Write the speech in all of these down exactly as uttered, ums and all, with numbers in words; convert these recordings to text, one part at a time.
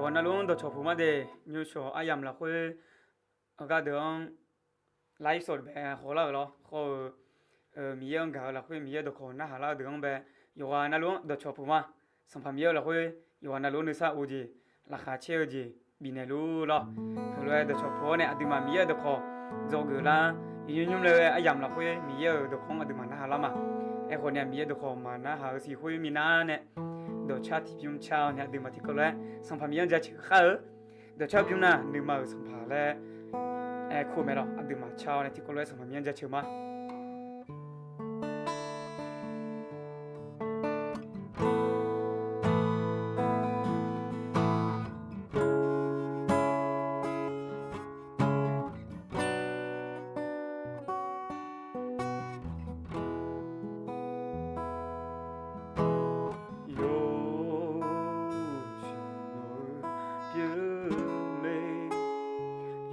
Yawqghaq navluf-anr dawqcawq puq ma de, nymrshawq aryamq lafkhoer aqgar deuq-anr lafir sawq bae hawlar-euq lawr. Khawr-eu, Miqyaer-anr gaq-eu lafkhoer Miqyaer dawqkawq narhaq lar-eu deuq-anr bae, yawqghaq navluf-anr dawqcawq puq ma. Sanqpaq Miqyaer-eu lafkhoer yawqghaq navluf-anr nuisar of jeq, laqkhaq caer-eu jeq bifnaeq lur lawr. Heulof-aer dawqcawq puq-awr nae aqduimaf Miqyaer-euq dawqkawq dzawgeuf lar, iqnymr nymr laer ghae aryamq lafkhoer Miqyaer-euq dawqkawq-anr aqduimaf narhaq lar ma. Aerkhawf nae Miqyaer dawqkawq maqnarhaq-eu siq khoer minav nae, dawqcar tiqbymr car-awr nae aqduimaf tiqkawv lof-aer Sanqpaq Miqyaer-anr jaceuq khar-eu. Dawqcar bymr nar nuima-euq sanqpaq laer aer kur mae lawr. Aqduimaf car-awr nae tiqkawv lof-aer Sanqpaq Miqyaer-anr jaceuq ma. Yawqjeq nawq-eu pyeuf mae,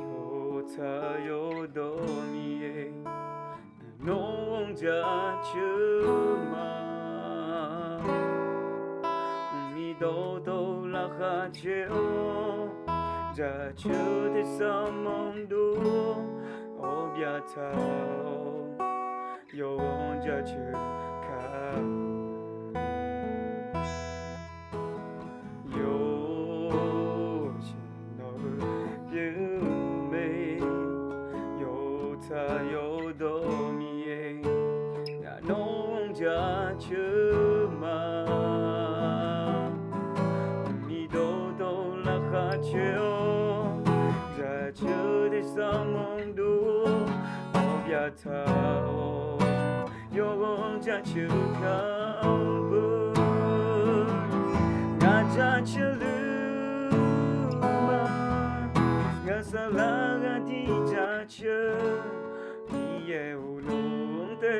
yawtsaq yawdawq Miqyaer, nawq-anr jaceuq ma. Mqmiq dawqtawvluf laqkhaq caer-awr, jaceuq tersar manq dov, awr byav taq-awq, yawqghaq jaceuq kar. Yawqjeq nawq-eu pyeuf mae, yawtsaq yawdawq Miqyaer, nawq-anr jaceuq ma. Mqmiq dawqtawvluf laqkhaq caer-awr, jaceuq tersar manq dov, awr byav taq-awq, yawqghaq jaceuq kar beu. Ngaq jaceuq luf ma, ngaq saflar ghaq dir jaceuq, Miqyaer-or nawq-anr te,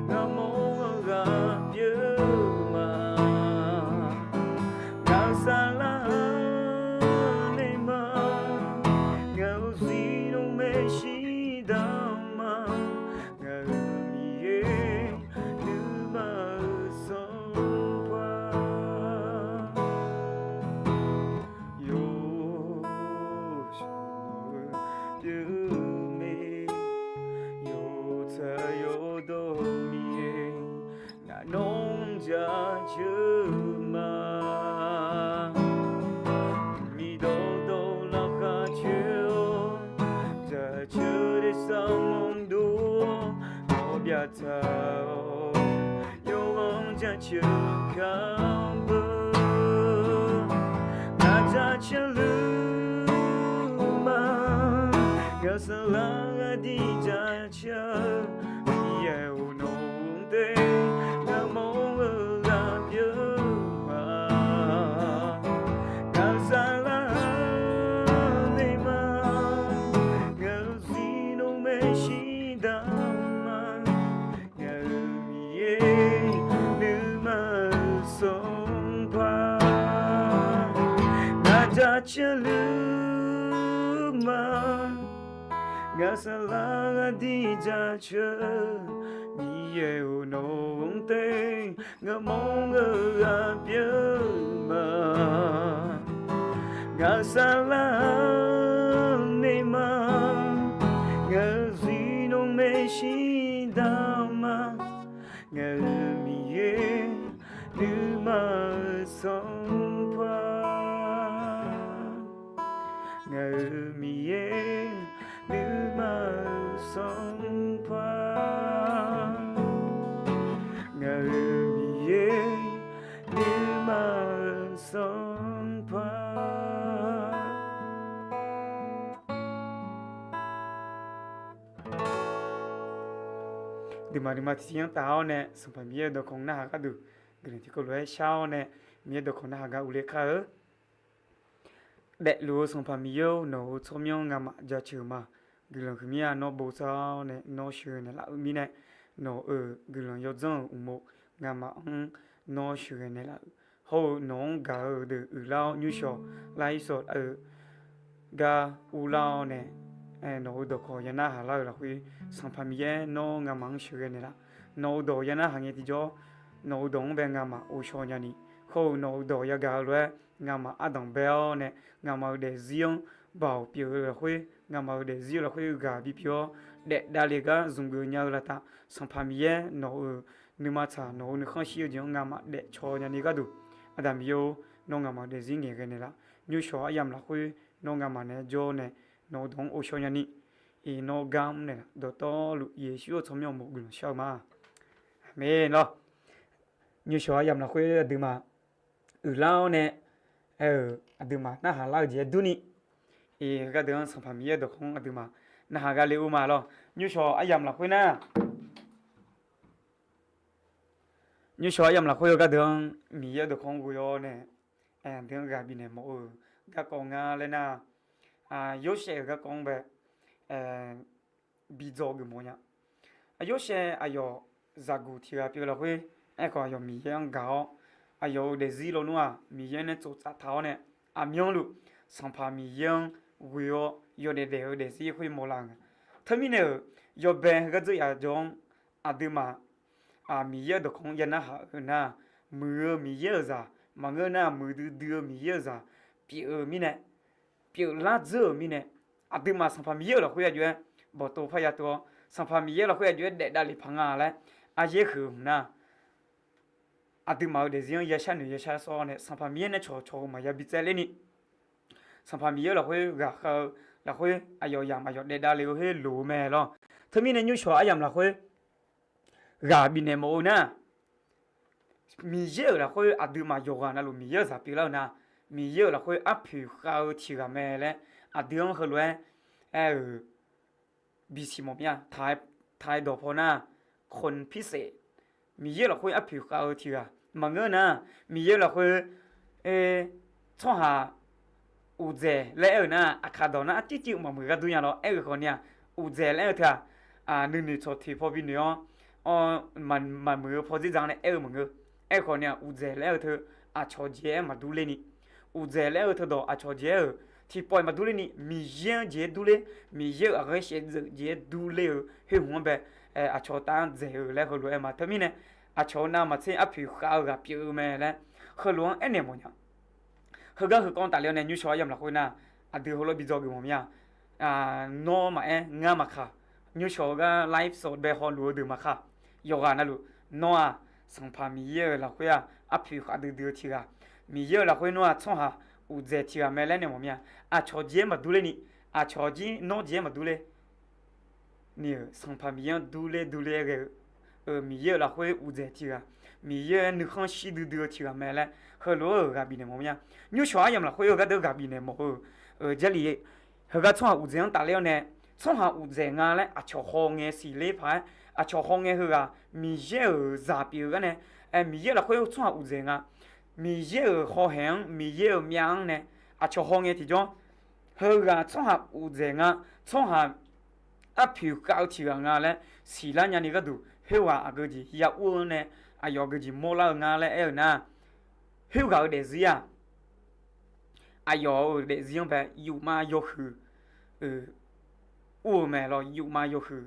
ngaq mawr-eu ghaq pyeuf ma. Ngaq saflar nae ma, ngaq-euq zifnav maeqshi damq ma. Ngaq-euq Miqyaer, nuima-euq Sanqpaq. Yawqjeq nawq-eu pyeuf mae, yawtsaq yawdawq Miqyaer, ngaq nawq-anr jaceuq ma. Mqmiq dawqtawvluf laqkhaq caer-awr, jaceuq tersar manq dov, awr byav taq-awq, yawqghaq jaceuq kar beu. Ngaq jaceuq luf ma, ngaq saflar ghaq dir jaceuq, Miqyaer-or nawq-anr te, ngaq mawr-eu ghaq pyeuf ma. Ngaq saflar nae ma, ngaq-euq zifnav maeqshi damq ma. Ngaq-euq Miqyaer, nuima-euq Sanqpaq. Ngaq jaceuq luf ma, ngaq saflar ghaq dir jaceuq, Miqyaer-or nawq-anr te, ngaq mawr-eu ghaq pyeuf ma. Ngaq saflar nae ma, ngaq-euq zifnav maeqshi damq ma. Ngaq-euq Miqyaer, nuima-euq Sanqpaq. Ngaq-euq Miqyaer, nuima-euq Sanqpaq. Ngaq-euq Miqyaer, nuima-euq Sanqpaq. Deuqmaq deuqma tiqsiq yanr taf-awr nae Sanqpaq Miqyaer-euq dawqkawq narhaq gharduq guiqlanq tiqkawv lof-aer shar-awr nae, Miqyaer dawqkawq narhaq gar uvle kar-eu. Daefluf-eu Sanqpaq Miqyaer-or, nawq-euq tsawrmyanr ngamaf jaceuq ma. Guiqlanq huiqmir-a nawr bosav-awr nae nawr sheuqghae naeqlaf-euq mirnae, nawq-euq guiqlanq yawdzanr-euq uqmov ngamaf-anr nawr sheuqghae naeqlaf-euq hawr-eu, nawq-anr gaq-eu deuq uiqlar-awr nymrshawq lar-ir sawq-eu gar uvlar-awr nae, nawq-euq dawqkawq yanar haq lar-euq lafkhoer, Sanqpaq Miqyaer nawr ngamaf-anr sheuqghae naeqlaf. Nawq-euq dawq yanar haq ngae tiqjawr, nawq-euq dawq-anr bae ngamaf ghovshaw nyani, khawr-eu nawq-eu dawq yagaq-eu lof-aer, ngamaf ardanq bae-awr nae, ngamaf-euq daefzir-anr baoq pyeuf-eu lafkhoer, ngamaf-euq daefzir-eu lafkhoer ghaq bipyeuf-awr, daef davle gar zmq geuf nya-eu lavtaf, Sanqpaq Miqyaer nawq-euq nuima tsaq, nawq-euq nuikhanr shir-eu jeq-anr ngamaf daefcaw nyani gharduq, Aqda Miqyaer-or, nawr ngamaf-euq daefzir ngaeqghae naeqlaf. Nymrshawq aryamq lafkhoer nawr ngamaf naeq-aer jawr nae, nawq-eu dawq-anr ghovshaw nyani, iqnan gar mr naeqlaf. Dawqtawvluf Yeqsur-euq tsawrmyanr uqmov guiqlanq shar-eu ma. Aqmeq lawr. Nymrshawq aryamq lafkhoer aqduimaf uiqlar-awr nae, aer-euq aqduimaf narhaq lar-eu jeq-aer durni, iq heugar deuq-anr Sanqpaq Miqyaer-euq dawqkawq-anr aqduimaf narhaq gha le-eu ma lawr. Nymrshawq aryamq lafkhoer nar, nymrshawq aryamq lafkhoer-eu gar deuq-anr Miqyaer-euq dawqkawq-anr ghoe-awr nae, aqdui-anr ghaq bifnaeq mawf-eu garkawv nga laer nar, Yorsaev-euq garkawv-anr bae, bidzaw geuf mawf nya. Yorsaev aqyawf zaqguq tiq ghaq pyeuf-eu lafkhoer, aerkhawf aqyawf Miqyaer-anr gaq-awr, aqyawf-euq daefzir lawnmr-aq Miqyaer nae tsoftsaf taq-awr nae, aqmyanluf Sanqpaq Miqyaer-anr ghoe-awr yawdaef daef-eu daefzir khoer mawrlar-eu nga. Teumirnae-euq, yawbae heugar dzeur yaf jawr-anr aqduimaf Miqyaer-euq dawqkawq-anr ya narhaq-eu nar, muiq-eu Miqyaer-euq zaq maqngeur nar, muiqdui dui-eu Miqyaer-euq zaq pyeuf-eu mirnae, pyeuflar dzeur-euq mirnae, aqduimaf Sanqpaq Miqyaer-euq lafkhoer aqjox-aer bawqtov parya tov-awr, Sanqpaq Miqyaer lafkhoer aqjox-aer daef davle paq nga laer aryaer huiq-eu hmq nar, aqduimaf-euq daefzir-anr yashar noeq yashar sawr-awr nae Sanqpaq Miqyaer nae cawqcawq-eu maqya bitsaev lerni, Sanqpaq Miqyaer-eu lafkhoer ghaqkhav-eu lafkhoer aqyawf yamq aqyawf daef davle-eu khoer loq-eu mae lawr. Teumirnae nymrshawq aryamq lafkhoer ghaq bifnaeq mawf-eu nar, Miqyaer-euq lafkhoer aqduimaf yawqghaq navluf Miqyaer-euq zaq pyeuflar-eu nar, Miqyaer-euq lafkhoer arpoeq khav-eu tiq ghaq mae laer aqdui-anr heulof-aer aer-euq bisiq mawf mir-a. Taq-aer dawq paw nar, คนพิเศษ, Miqyaer lafkhoer arpoeq khav-eu tiq ghaq maqngeur nar, Miqyaer lafkhoer tsawrhaq uqdzaeq laer aer-eu nar, aqkaq dawq nar arcivciv maqmuiq ghardur nya lawr. Aer-eu khawf ni-aq, uqdzaeq laer aer-eu teu-aq, nuinoeq tsawq toeq paw binoeq-awr, maqmuiq-eu paw dzerdzaq nae aer-eu maqngeur. Aer-eu khawf ni-aq, uqdzaeq laer aer-eu teu aqcawq jeq-aer maqdur ler ni, uqdzaeq laer aer-eu teu dawq aqcawq jeq-aer-euq tiqpawf-iq maqdur ler ni, Miqyaer-anr jeq-aer dur ler, Miqyaer-euq aqghaer shaevdzeuf jeq-aer dur ler-eu khoer hmq-anr bae, aqcawq taf-anr dzaeq-eu laer heulof-aer ma. Teumirnae, aqcawq navmaqtser arpoeq khav-eu ghaq pyeuf-eu mae laer heulof-anr aernaeq mawf nya. Heugar heu kawv-anr tafler-awr nae nymrshawq aryamq lafkhoer nar, aqdui heulof-aer bidzaw geuf mawf mir-a. Nawr maqaer, ngar maqkaq, nymrshawq-eu gar live sawq bae hawluf-eu deuq maqkaq, yawqghaq navluf, nawr-aq, Sanqpaq Miqyaer-euq lafkhoer-aq arpoeq khav duidui-eu tiq ghaq, Miqyaer-euq lafkhoer nawr-aq tsawrhaq uqdzaeq tiq ghaq mae laer naeq mawf mir-a. Aqcawq jeq-aer maqdur ler ni, aqcawq jir nawr jeq-aer maqdur ler ni-euq Sanqpaq Miqyaer-anr durler durler-aer ghae-eu, Miqyaer-euq lafkhoer uqdzaeq tiq ghaq, Miqyaer-aer nuikhanr shir duidui-eu tiq ghaq mae laer heulof-aer-euq ghaq bifnaeq mawf mir-a. Nymrshawq aryamq lafkhoer-eu gharduq ghaq bifnaeq mawf-eu, Jarlif, heugar tsawrhaq uqdzaeq-anr tafler-awr nae, tsawrhaq uqdzaeq nga laer aqcawq haw ngae siqler paq-aer, aqcawq haw ngae heughaq Miqyaer-euq zaq pyeuf-eu gar nae, Miqyaer lafkhoer tsawrhaq uqdzaeq nga, Miqyaer-euq hawhaeq-anr, Miqyaer-euq myav-anr nae aqcawq haw ngae tiqjawr, heughaq tsawrhaq uqdzaeq nga, tsawrhaq arpoeq khav-eu tiq ghaq nga laer siqlar nyani gharduq, khoerghaq aqgeu jeq ya ur-eu nae, aqyawf aqgeu jeq mawrlar-eu nga laer aer-eu nar, khoerghaq-euq daefzir-aq, aqyawf-euq daefzir-anr bae yufmav yawhuiq ur-eu mae lawr. Yufmav yawhuiq,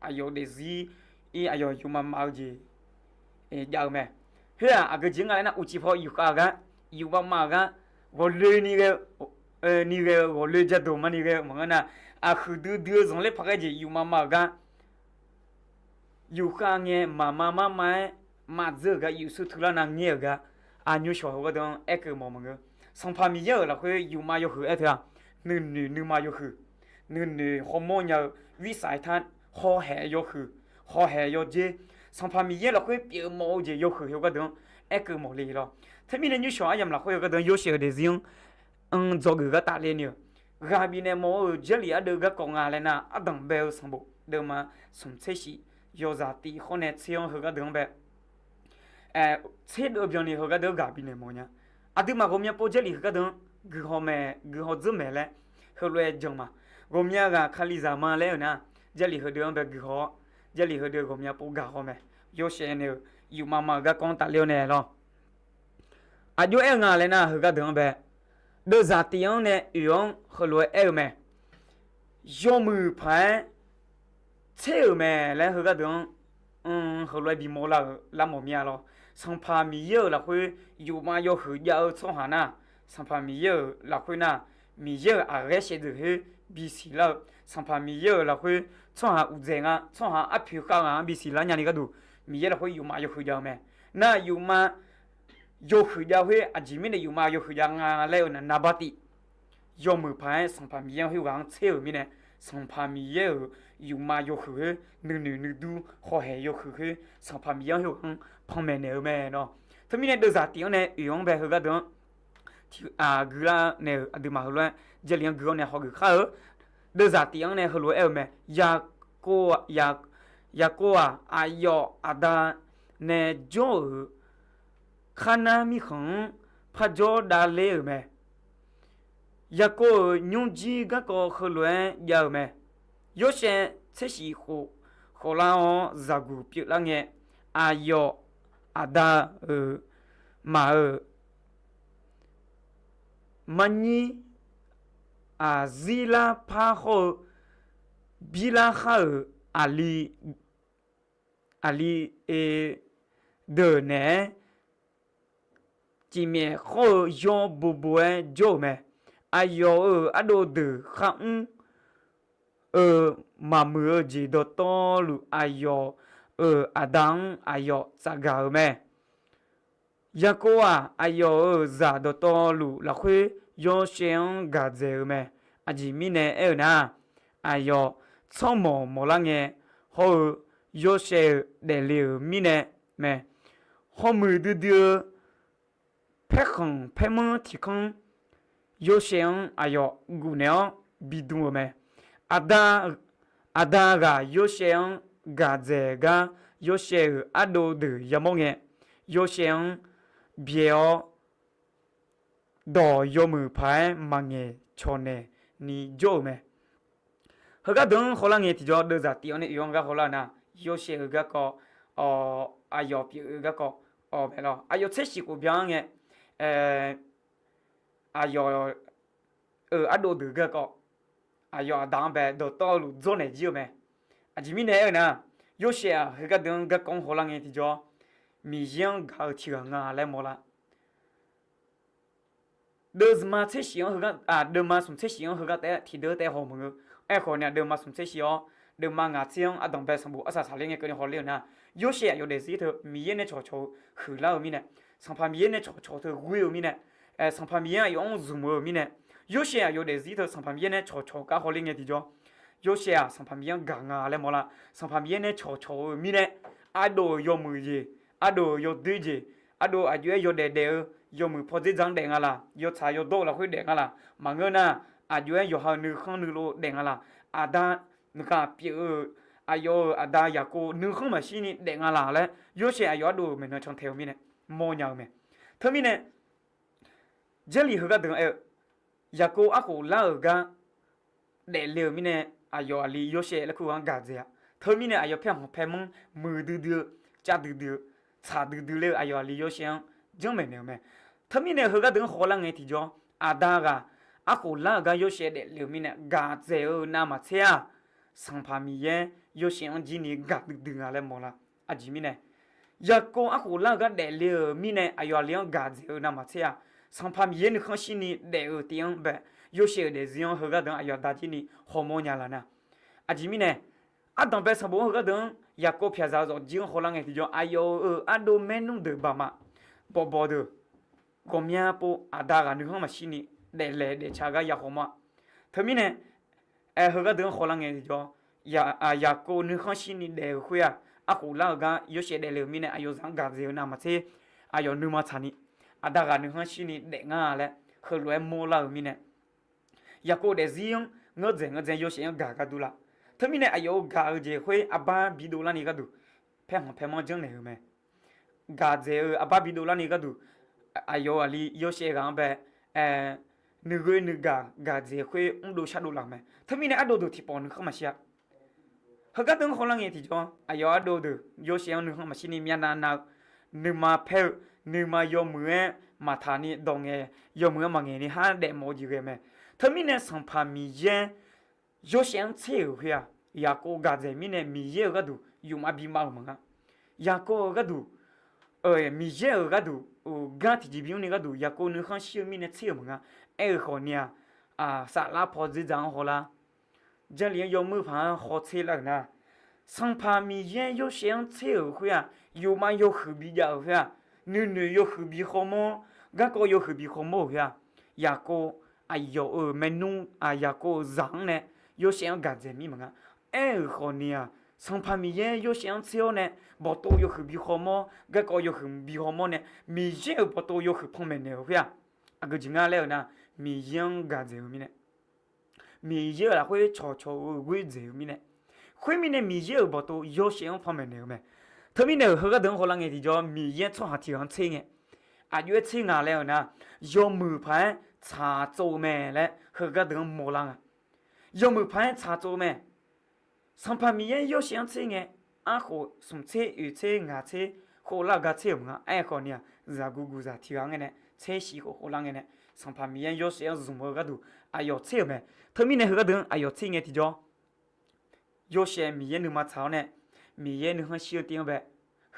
aqyawf-euq daefzir-ir aqyawf yufmav mav-eu jeq jav-eu mae. Khoer-aq aqgeu jeq nga laer nar, uqcif paw yufkhav-eu gar, yufmav mav-eu gar, ghawqloe ni ghae-eu, ni ghae-eu ghawqloe jadaq maqni ghae-eu maqngeur nar, aqhuiq duidui-eu zanqler paq ghae jeq yufmav mav-euq gar, yufkhav ngae maqmav marmav-aer maqdzeur-euq gar, yufsur teular nav ngaer-euq gar, aqnymr shawq-eu gharduq-anr aerkeuv mawf maqngeur. Sanqpaq Miqyaer-euq lafkhoer yufmav yawhuiq aer teu-aq, nuinoeq nuima yawhuiq, nuinoeq hawmawr nya-eu, virsaq-aer tar, hawhaeq yawhuiq, hawhaeq yawdzer, Sanqpaq Miqyaer lafkhoer pyeuf mawf-eu jeq yawhuiq heu gharduq-anr aerkeuv mawf le lawr. Teumirnae nymr shawq aryamq lafkhoer-eu gharduq-anr Yorsaev-euq daefzir-anr dzaw geuf gar tafle ni-euq, ghaq bifnaeq mawf-eu Jarlif ardeuv garkawv nga laer nar, ardanq bae-eu sanqbof deuvma smq tser shif, yawzaq tiv khawr nae tser-anr heu gharduq-anr bae, tser deuv byanni heu gharduq-anr ghaq bifnaeq mawf nya. Aqduimaf ghawqmya pov Jarlif heu gharduq-anr guiqhaw mae, guiqhaw dzeur mae laer heulof-aer jan ma. Ghawqmya ghaq Kalizaq ma laer-euq nar, Jarlif heudeuv-anr bae guiqhaw-awr, Jarlif heudeuv ghawqmya pov gaq haw mae. Yorsaev nae-euq yufmav mav-euq garkawv-anr tafler-awr nae lawr, aqjox aer-eu nga laer nar, heu gharduq-anr bae deuvzaq tiv-anr nae oeq-anr heulof-aer aer-eu mae. Yawmuiq paq-aer tser-euq mae laer heu gharduq-anr heulof-aer bimawr lar-euq lar mawf mir-a lawr. Sanqpaq Miqyaer-euq lafkhoer yufmav yawhuiq jav-eu tsawrhaq nar, Sanqpaq Miqyaer-euq lafkhoer nar, Miqyaer-euq aqghaer shaevdzeuf khoer bisiq lar-eu, Sanqpaq Miqyaer-euq lafkhoer tsawrhaq uqdzaeq nga, tsawrhaq arpoeq khav ghaq-anr bisiq lar nyani gharduq, Miqyaer lafkhoer yufmav yawhuiq jav-eu mae. Nar yufmav yawhuiq jav khoer aqjeq mirnae yufmav yawhuiq jav nga laer-eu nar, naqbativ yawmuiq paq-aer Sanqpaq Miqyaer-anr khoerghaq-anr tser-euq mirnae, Sanqpaq Miqyaer-euq yufmav yawhuiq khoer nuinoeq nuidur khawhaeq yawhuiq khoer Sanqpaq Miqyaer-anr khoerghaq-anr panmaeq naeq-eu mae nawr. Teumirnae deuvzaq tif-anr nae oeq-anr bae heugar deuq-anr tiq aq guilar naeq-euq aqduimaf heulof-aer Jarlif-anr gui-awr nae hawgeuf khar-eu. Deuvzaq tif-anr nae heulof-aer aer-eu mae. Yaqkov-aq, Yaqkov-aq, aqyawf aqda nae jawr-euq Karnar mirkhanq-anr parjawr davler-euq mae. Yaqkov-euq nymrjir garkawv heulof-aer jav-eu mae. Yorsaev tsershiq khof khawf lar-awr zaqguq pyeuflar ngae, aqyawf aqda-euq maf-euq marnyir aqzirlar par hawr-eu birlar khar-euq aqli, aqli deuq naeq-aer cifmyaef khawr-eu yawr bobo-aer jawr-euq mae. Aqyawf-euq ardov deuq kharmr-eu maqmuiq-eu jeq dawqtawvluf, aqyawf-euq aqda-anr aqyawf tsafgaq-euq mae. Yaqkov-aq, aqyawf-euq zaq dawqtawvluf lafkhoer Yorsaev-anr gaq dzaeq-eu mae. Aqjeq mirnae aer-eu nar, aqyawf tsawrmawq mawqlar ngae hawr-eu Yorsaev-euq daefle-euq mirnae mae. Hawmuiq duidui-eu paerkhanq paermanr tiq kanr Yorsaev-anr aqyawf gufnaeq-awr bidm-euq mae. Aqda ghaq Yorsaev-anr gaq dzaeq gar Yorsaev-euq ardov deuq yamawr ngae, Yorsaev-anr byae-awr dawq yawmuiq paq-aer maqngaeq cawq naeq ni jawr-euq mae. Heugar deuq-anr hawlar ngae tiqjawr deuvzaq tif-awr nae oeq-anr gar hawlar-eu nar, Yorsaev-euq garkawv, aqyawf pyeuf-eu garkawv, maeqlawr aqyawf tsershiq khof bya-anr ngae, aqyawf-euq ardov deuq garkawv, aqyawf aqda-anr bae dawqtawvluf dzawrnaeq jir-eu mae. Aqjeq mirnae aer-eu nar, Yorsaev-aq heugar deuq-anr garkawv-anr hawlar ngae tiqjawr, Miqyaer-anr gaq-eu tiq ghaq nga laer mawrlar. Deuvma tsershiq-anr heugar, deuvma smq tsershiq-anr heugar taef tiqdeuq taef haw maqngeur. Aerkhawf ni-aq, deuvma smq tsershiq-awr, deuvma ngaq tser-anr ardanq bae sanqbof arsaq saqler ngae keuvni hawler-eu nar, Yorsaev aqyawf daefzir teu Miqyaer nae cawqcawq-eu huiqlar-eu mirnae, Sanqpaq Miqyaer nae cawqcawq teu ghoer-eu mirnae, Sanqpaq Miqyaer aqyawf-anr zmq-eu mirnae, Yorsaev aqyawf daefzir teu Sanqpaq Miqyaer nae cawqcawq-eu gar hawler ngae tiqjawr, Yorsaev-aq Sanqpaq Miqyaer-anr gaq nga laer mawrlar. Sanqpaq Miqyaer nae cawqcawq-eu mirnae, ardov-euq yawmuiq jeq, ardov-euq yawdoer jeq, ardov aqjox-aer yawdaef daef-eu, yawmuiq pawdzer dzaq-anr daef nga laq, yawtsaq yawdawr-eu lafkhoer daef nga laq, maqngeur nar, aqjox-aer yawqha-euq nuikhanr nuilov daef nga laq, aqda ghaq pyeuf-eu, aqyawf-euq aqda Yaqkov nuikhanr maqshir ni daef nga laq laer, Yorsaev aqyawf ardov-euq maeqnan cantae-eu mirnae mawrnya-eu mae. Teumirnae, Jarlif heugar deuq-anr aer-eu, Yaqkov arkhof lar-euq gar daefle-euq mirnae, aqyawf aqli Yorsaev laer kur-anr gaq dzaeq-a. Teumirnae aqyawf paerkhanq paermanr muiqdui dui-eu, cav duidui-eu, tsaq duidui ler-eu aqyawf aqli Yorsaev-anr janrmaeq naeq-eu mae. Teumirnae heugar deuq-anr hawlar ngae tiqjawr, aqda ghaq arkhof lar-euq gar Yorsaev daefle-euq mirnae gaq dzaeq-eu navmaqtser-aq, Sanqpaq Miqyaer Yorsaev-anr jir ni gaq duidui nga laer mawrlar. Aqjeq mirnae, Yaqkov arkhof lar-euq gar daefle-euq mirnae aqyawf aqli-anr gaq dzaeq-eu navmaqtser-aq, Sanqpaq Miqyaer nuikhanr shir ni daef-eu tiv-anr bae, Yorsaev-euq daefzir-anr heugar deuq-anr aqyawf aqda jir ni hawmawr nya laf nar. Aqjeq mirnae, ardanq bae sanqbof-anr heugar deuq-anr Yaqkov pyaqzaq-eu zawqjir-anr hawlar ngae tiqjawr, aqyawf-euq ardov maernmr deuq baqmaf, bawqbawq deuq, ghawqmya pov aqda ghaq nuikhanr maqshir ni daeflaeq daefca gar ya hawmawr-a. Teumirnae, heugar deuq-anr hawlar ngae tiqjawr, Yaqkov nuikhanr shir ni daef-eu khoer-aq, arkhof lar-euq gar Yorsaev daefle-euq mirnae aqyawf zaq-anr gaq dzaeq-eu navmaqtser, aqyawf nuima tsaq ni, aqda ghaq nuikhanr shir ni daef ngar laer heulof-aer mawrlar-euq mirnae, Yaqkov daefzir-anr ngeurdzaeq ngeurdzaeq Yorsaev-anr gaq gar durlar. Teumirnae aqyawf-euq gaq-eu jeq khoer arbar bidov larni gharduq, paerkhanq paermanr janrnaeq-euq mae. Gaq dzaeq-eu arbar bidov larni gharduq, aqyawf-euq aqli Yorsaev ghaq-anr bae, nuighoer nuigaq gaq dzaeq khoer mrdov shardov laf-euq mae. Teumirnae ardov deuq tiqpawf nuikhanr maqshir-a. Heugar deuq-anr hawlar ngae tiqjawr, aqyawf ardov deuq Yorsaev-anr nuikhanr maqshir ni myavnav nav-eu, nuima paer-eu, nuima yawmuiq-aer maqtaq ni dawq ngaeq, yawmuiq-aer maqngaeq ni har daefmawf-eu jeq ghae mae. Teumirnae Sanqpaq Miqyaer Yorsaev-anr tser-euq khoer-aq, Yaqkov gaq dzaeq mirnae Miqyaer-euq gharduq yufmav bimav-euq maqnga. Yaqkov-euq gharduq Miqyaer-euq gharduq, gar tiqjeq bimr ni gharduq Yaqkov nuikhanr shir-eu mirnae tser-euq maqnga. Aer-eu khawf ni-aq, saflar paw dzerdzaq-anr hawlar, Jarlif-anr yawmuir paq-anr hawtser lar-euq nar, Sanqpaq Miqyaer Yorsaev-anr tser-euq khoer-aq, yufmav yawhuiq bijav-euq khoer-aq, nuinoeq yawhuiq bi khawmawr, garkawv yawhuiq bi khawmawr-euq khoer-aq, Yaqkov aqyawf-euq maernmr, Yaqkov-euq zaq-anr nae Yorsaev-anr gaqdzaeq mir maqnga. Aer-euq khawf ni-aq, Sanqpaq Miqyaer Yorsaev-anr tser-awr nae bawqtov yawhuiq bi khawmawr, garkawv yawhuiq bi khawmawr nae Miqyaer-euq bawqtov yawhuiq panmaeq naeq-euq khoer-aq, aqgeu jeq ngar laer-eu nar, Miqyaer-anr gaqdzaeq-eu mirnae, Miqyaer-euq lafkhoer cawqcawq-eu ghoer dzaeq-eu mirnae, khoermirnae Miqyaer-euq bawqtov Yorsaev-anr panmaeq naeq-eu mae. Teumirnae-euq heugar deuq-anr hawlar ngae tiqjawr, Miqyaer tsawrhaq tiq ghaq-anr tser ngae, aqjox-aer tser nga laer-eu nar, yawmuiq paq-aer tsaqtsov-eu mae laer heugar deuq-anr mawrlar nga. Yawmuiq paq-aer tsaqtsov-eu mae. Sanqpaq Miqyaer Yorsaev-anr tser ngae, arkhof smq tser oeq tser ngaq tser khoflar-eu gar tser-euq maqnga. Aer-eu khawf ni-aq, zaqguq guqzaq tiq ghaq-anr ngae nae tser shif khof khoflar ngae nae, Sanqpaq Miqyaer Yorsaev-anr zmq-eu gharduq aqyawf tser-euq mae. Teumirnae heugar deuq-anr aqyawf tser ngae tiqjawr, Yorsaev Miqyaer nuima tsaq-awr nae, Miqyaer nuikhanr shir-eu tiv-anr bae,